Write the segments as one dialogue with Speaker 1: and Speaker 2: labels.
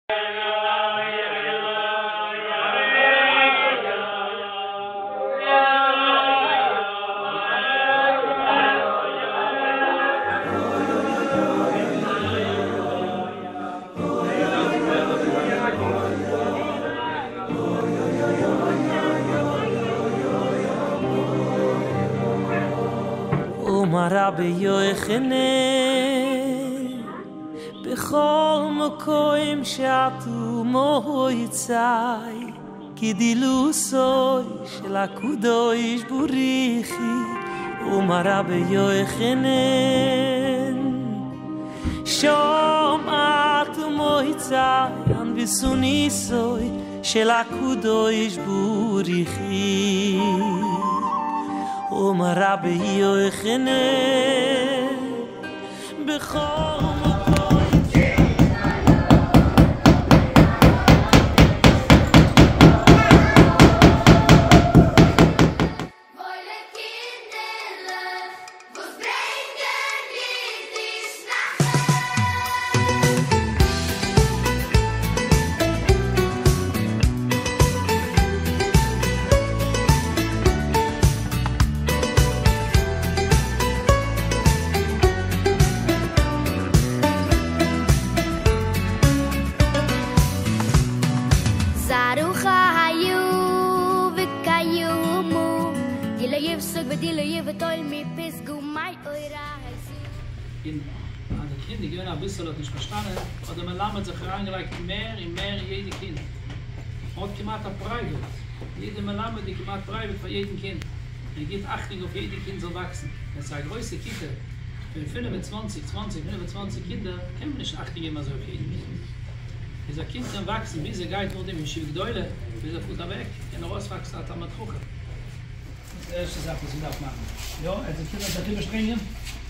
Speaker 1: אמר רבי יוחנן בכל מקום שאתה מוצא גדולתו של הקדוש ברוך הוא. אמר רבי יוחנן שם אתה מוצא ענוותנותו של הקדוש ברוך הוא. אמר רבי יוחנן בכל מקום.
Speaker 2: און אז די קינד איז געווען אביסל האט נישט פארשטאנען, האט דער מלמד זיך אריינגעלייגט מער און מער אין יעדע קינד, מ'האט כמעט א פרייוועט, יעדע מלמד איז כמעט פרייוועט פאר יעדן קינד, ער גיבט אכטונג אויף יעדע קינד זאל וואקסן, ווען ס'איז א גרויסע כיתה פון 25, 20, 25 קינדער, קען מען נישט אכטונג געבן אזוי אויף יעדן קינד, איז א קינד קען וואקסן ביז ער גייט נאכדעם אין ישיבה גדולה, ביז ער פארט אוועק, קען ער אויסוואקסן א תלמיד חכם. דאס איז די ערשטע זאך וואס מ'דארף מאכן. יא, עס די קינדער זיך איבערשטרענגען,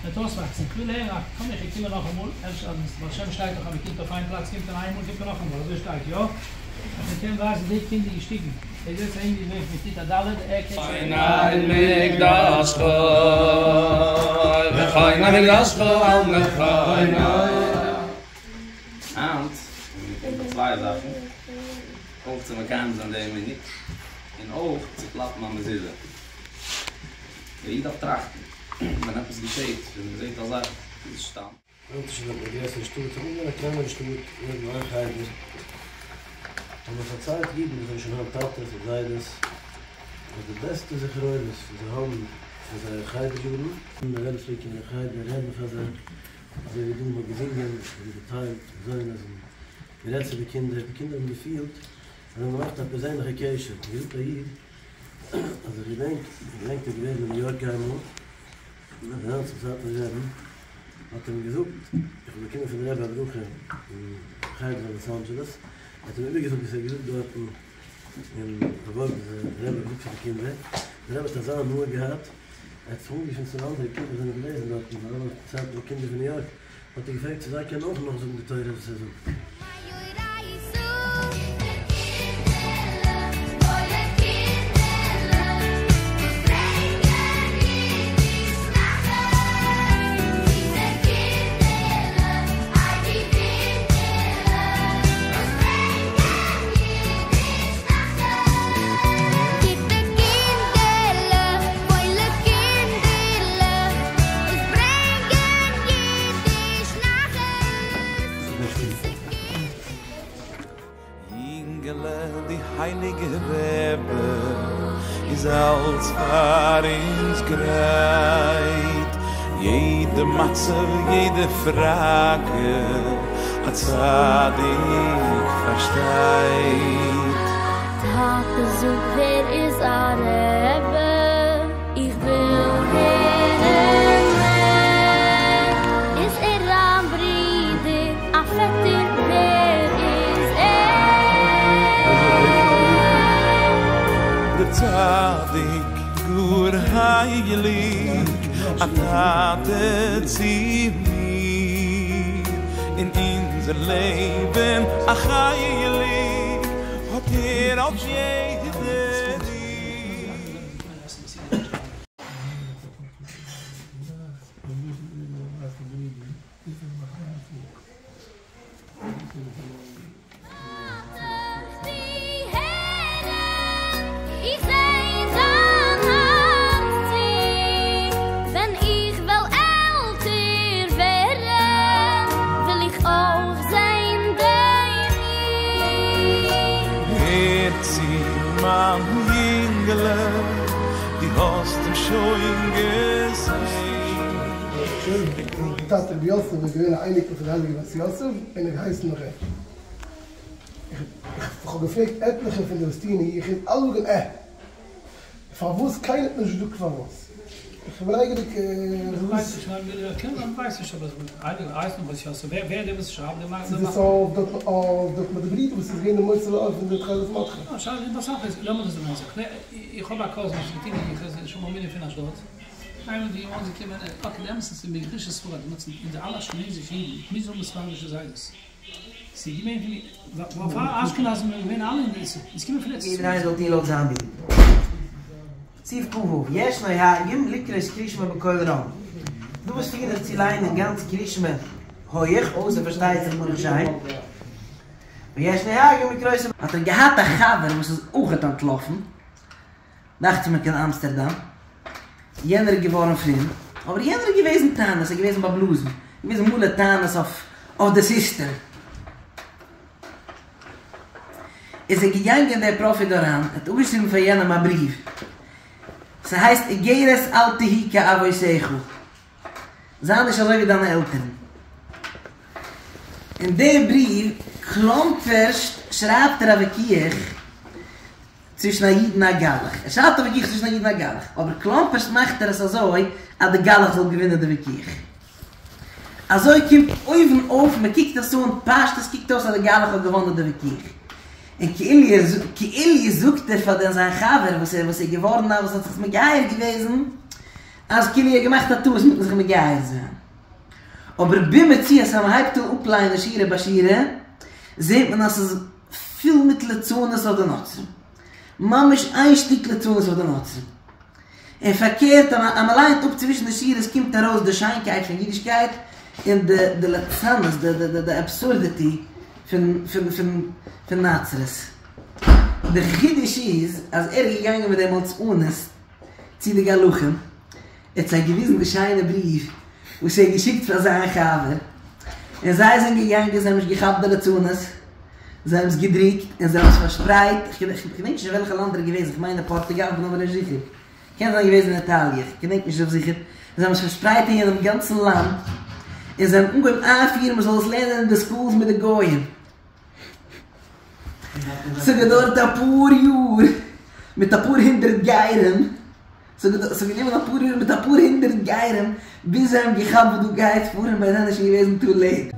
Speaker 2: וועט אויסוואקסן. איך וויל הערן א, קום איך קומען נאכאמאל, אפשר אז בעל שם שטייט דאך אז מ'קומט אויף איין פלאץ קומט מען איינמאל קומט מען נאכאמאל, אזוי שטייט, יא? אז מ'קען ווייזן די קינד איז געשטיגן, ער איז יעצט א אינגל געווען פון כיתה ד', ער קען שוין.
Speaker 3: מקדשך וכונן מקדשך על מכונו. היינט איז מען געקומען פאר צוויי זאכן, אויך צו מקיים זיין דעם מנהג, און אויך צו קלאפן א מזוזה. דער איד דארף טראכטן, ווען עפעס געשעט, ווען מען זעט א זאך, איז עס סתם.
Speaker 4: היינט איז שוין א גרעסערע שטאט, אמאל געווען א קלענערע שטאט, געווען נאר איין חדר, האבן מיר פארציילט אידן וואס זענען שוין היינט טאטעס און זיידעס, אז די בעסטע זכרונות וואס זיי האבן פון זייערע חדר יארן, ווען דער רבי פלעגט קומען אין חדר רעדן פאר זיי, אזוי ווי דא, מען האט געזינגען און געטיילט מזונות און גערעדט צו די קינדער, די קינדער האבן געפילט אז זיי האבן געמאכט א פערזענליכע קשר, האט געזאגט א איד אז איך געדענק, איך געדענק ער איז געווען אין ניו יארק איינמאל, און איז אריין צום סאטמאר רבי'ן, האט ער אים געזאגט, איך האב באקומען פון די רבי א ברכה אין חדר אין לאס אנדזשעלעס, ער האט אים איבערגעזאגט וואס ער האט געזאגט דארטן אין א ווארט וואס די רבי האט געזאגט פאר די קינדער, די רבי האט אזא הנאה געהאט, ער האט זיך אנגערופן צו די אנדערע קינדער וואס זענען געוועזן דארטן, די אלע סאטמארע קינדער פון ניו יארק, האט ער געפרעגט צו זיי קענען אויך נאכזאגן די תורה וואס ער זאגט.
Speaker 3: יונגעלע די הייליגע רבי איז אלץ פאר אונז גרייט, יעדע מצב יעדע פראגע א צדיק פארשטייט.
Speaker 5: טאטע זאג ווער איז א רבי איך וויל הערן מער, איז ער א ברודער א פעטער ווער איז ער?
Speaker 3: דער צדיק גאר הייליג א טאטע צו מיר, אין אונזער לעבן א חלק האט ער אויף יעדע ריר.
Speaker 1: ליילה די האסט אים שוין געזעהן.
Speaker 6: די טאטע רבי יוסף איז געווען א אייניקל פון די הייליגע בית יוסף און ער געהייסן נאך אים. איך האב געפרעגט עטליכע פון די וואס טוען אין יחוס, אלע זאגן עה. פארוואס? קיינער האט נישט געזאגט פארוואס. איך בין נייגעריג
Speaker 2: וואס.
Speaker 6: צו דאס אויף דארט אויף דארט מיט די ברידער וואס איז געווען די מוציא לאור פון די תכלת מרדכי.
Speaker 7: יעדער איינער זאל טון לויט זיין דין. סעיף כ"ו, יש נוהגים לקרות קריאת שמע בקול רם. דא וואס פירן זיך צו ליינען גאנץ קריאת שמע הויעך, אויסער פארשטייט זיך ברוך שם. ויש נוהגים לקרות. האט ער געהאט א חבר וואס איז אויכעט אנטלאפן, דאכט זיך מיר קיין אמסטערדאם, יענער איז געווארן פרום, אבער יענער איז געוועזן טענות, ער איז געוועזן באבלאזן, געוועזן מלא טענות אויף אויף די סיסטעם. איז ער געגאנגען דער פראפיט אריין, ער האט אפגעשריבן פאר יענעם א בריוו, ס'הייסט איגרת אל תהי כאבותיך, זיי נישט אזוי ווי דיינע עלטערן. אין די בריוו, כלומרשט, שרייבט ער א וויכוח צווישן א איד און א גלח. ער שרייבט א וויכוח צווישן א איד און א גלח, אבער כלומרשט מאכט ער עס אזוי אז די גלח זאל געווינען די וויכוח. אזוי קומט אויבן אויף, מען קוקט עס אן פשטות קוקט אויס אז די גלח האט געוואנען די וויכוח. און כאילו ער כאילו זאגט ער פאר דעם זיין חבר וואס ער וואס איז געווארן א וואס האט זיך מגייר געוועזן, אז כאילו ער האט געמאכט א טעות מיטן זיך מגייר זיין. אבער במציאות אז מען הייבט אן אפליינען שורה ביי שורה, זעט מען אז ס'איז פול מיט לצנות אויף די נוצרים. ממש איין שטיק לצנות אויף די נוצרים. און פארקערט אז מען ליינט אפ צווישן די שורות קומט ארויס די שיינקייט פון אידישקייט און די די לצנות די די די אבסורדיטי פון פון פון פון נצרות. די חידוש איז אז ער איז געגאנגען מיט דעם ליצנות צו די גלחים, ער האט זיי געוויזן די שיינע בריוו וואס ער האט געשיקט פאר זיין חבר, און זיי זענען געגאנגען, זיי האבן נישט געכאפט די לצנות, זיי האבן עס געדרוקט און זיי האבן עס פארשפרייט, איך געדענק נישט אין וועלכע לאנד ער איז געוועזן, איך מיין אין פארטוגאל, איך בין אבער נישט זיכער, קען זיין געוועזן אין איטאליע, איך געדענק נישט אויף זיכער, זיי האבן עס פארשפרייט אין יענעם גאנצן לאנד, און זיי האבן אנגעהויבן איינפירן מען זאל עס לערנען אין די סקולס מיט די גויים. ס'האט געדויערט אפאר יאר מיט אפאר הונדערט גרים, ס'האט גענומען אפאר יאר מיט אפאר הונדערט גרים ביז זיי האבן געכאפט וואס דא גייט פאר און ביי דען איז שוין געוועזן טו לעיט.